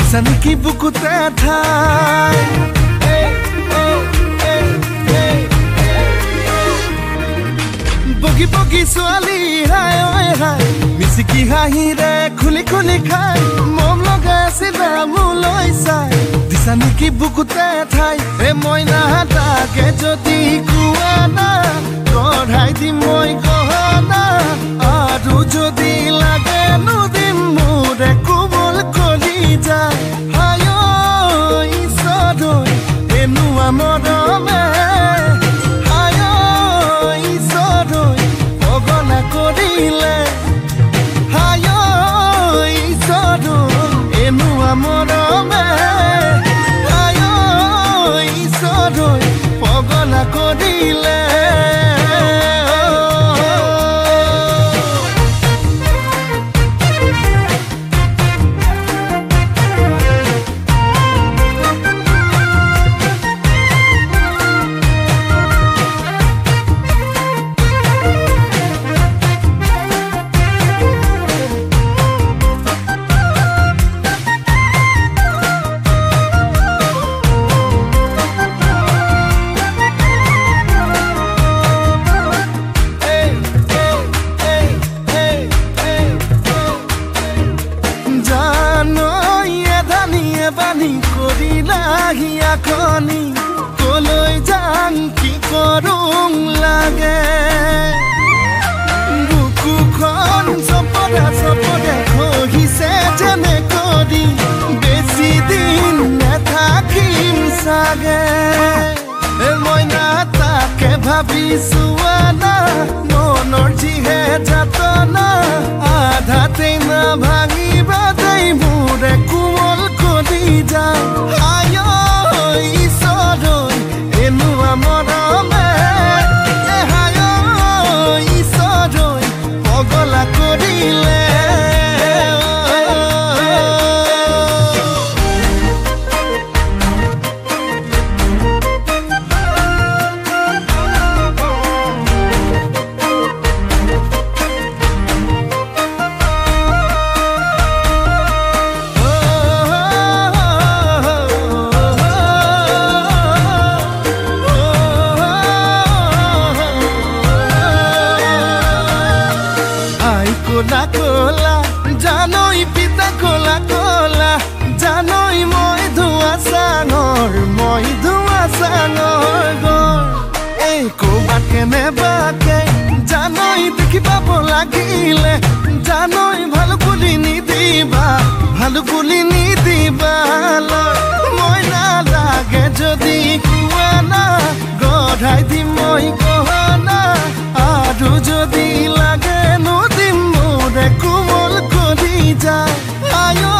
দিছা নেকি বুকুতে ঠাই। বগী বগী ছোৱালী হাই ঐ হাই, মিচিকি হাঁহিৰে খুলি খুলি খাই, মম লগাই আছিলা মোলৈ চাই, দিছা নেকি বুকুতে ঠাই। এ মইনা তাকে যদি কোৱা না, গঢ়াই দিম মই গহনা, আৰু যদি লাগে নদিম মোৰে কোমল কৰি যায়। হাই ঐ ঈশ্বৰৈ এনুৱা মৰমে, হাই ঐ ঈশ্বৰৈ পগলা কৰিলে, হাই ঐ ঈশ্বৰৈ এনুৱা মৰমে, হাই ঐ ঈশ্বৰৈ পগলা কৰিলে। হিয়াখনি কলৈ যাং কি কৰোং লাগে, বুকুখন চপৰা চপৰে খহিছে যেনে কৰি, বেছি দিন নাথাকিম চাগে। মইনা তাকে ভাবিছো আনা, মনৰ যিহে যাতনা, আধাতে নাভাঙিবা দেই মোৰে কোমল কৰি যায়। হাই ঐ ঈশ্বৰৈ এনুৱা মৰমে, হাই ঐ ঈশ্বৰৈ পগলা কৰিলে। কোলা কোলা জানৈ পিতা কোলা কোলা, জানৈ মই ধোৱা চাঙৰ, মই ধোৱা চাঙৰ গড়। এই ক'ৰবাত কেনেবাকে জানৈ দেখি পাব লাগিলে, জানৈ ভালুকুলি নিদিবা, ভালুকুলি নিদিবা। মই নালাগে যদি কোৱা না, গঢ়াই দিম মই গহনা, আৰু যদি লাগে নদিম মোৰে কোমল কৰি যায়। আই ঐ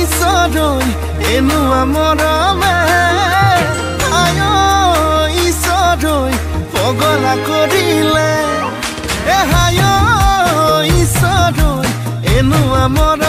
ঈশ্বৰৈ এনুৱা মৰমে, আই ঐ ঈশ্বৰৈ পগলা কৰিলে, এ হাই ঐ ঈশ্বৰৈ এনুৱা মৰমে।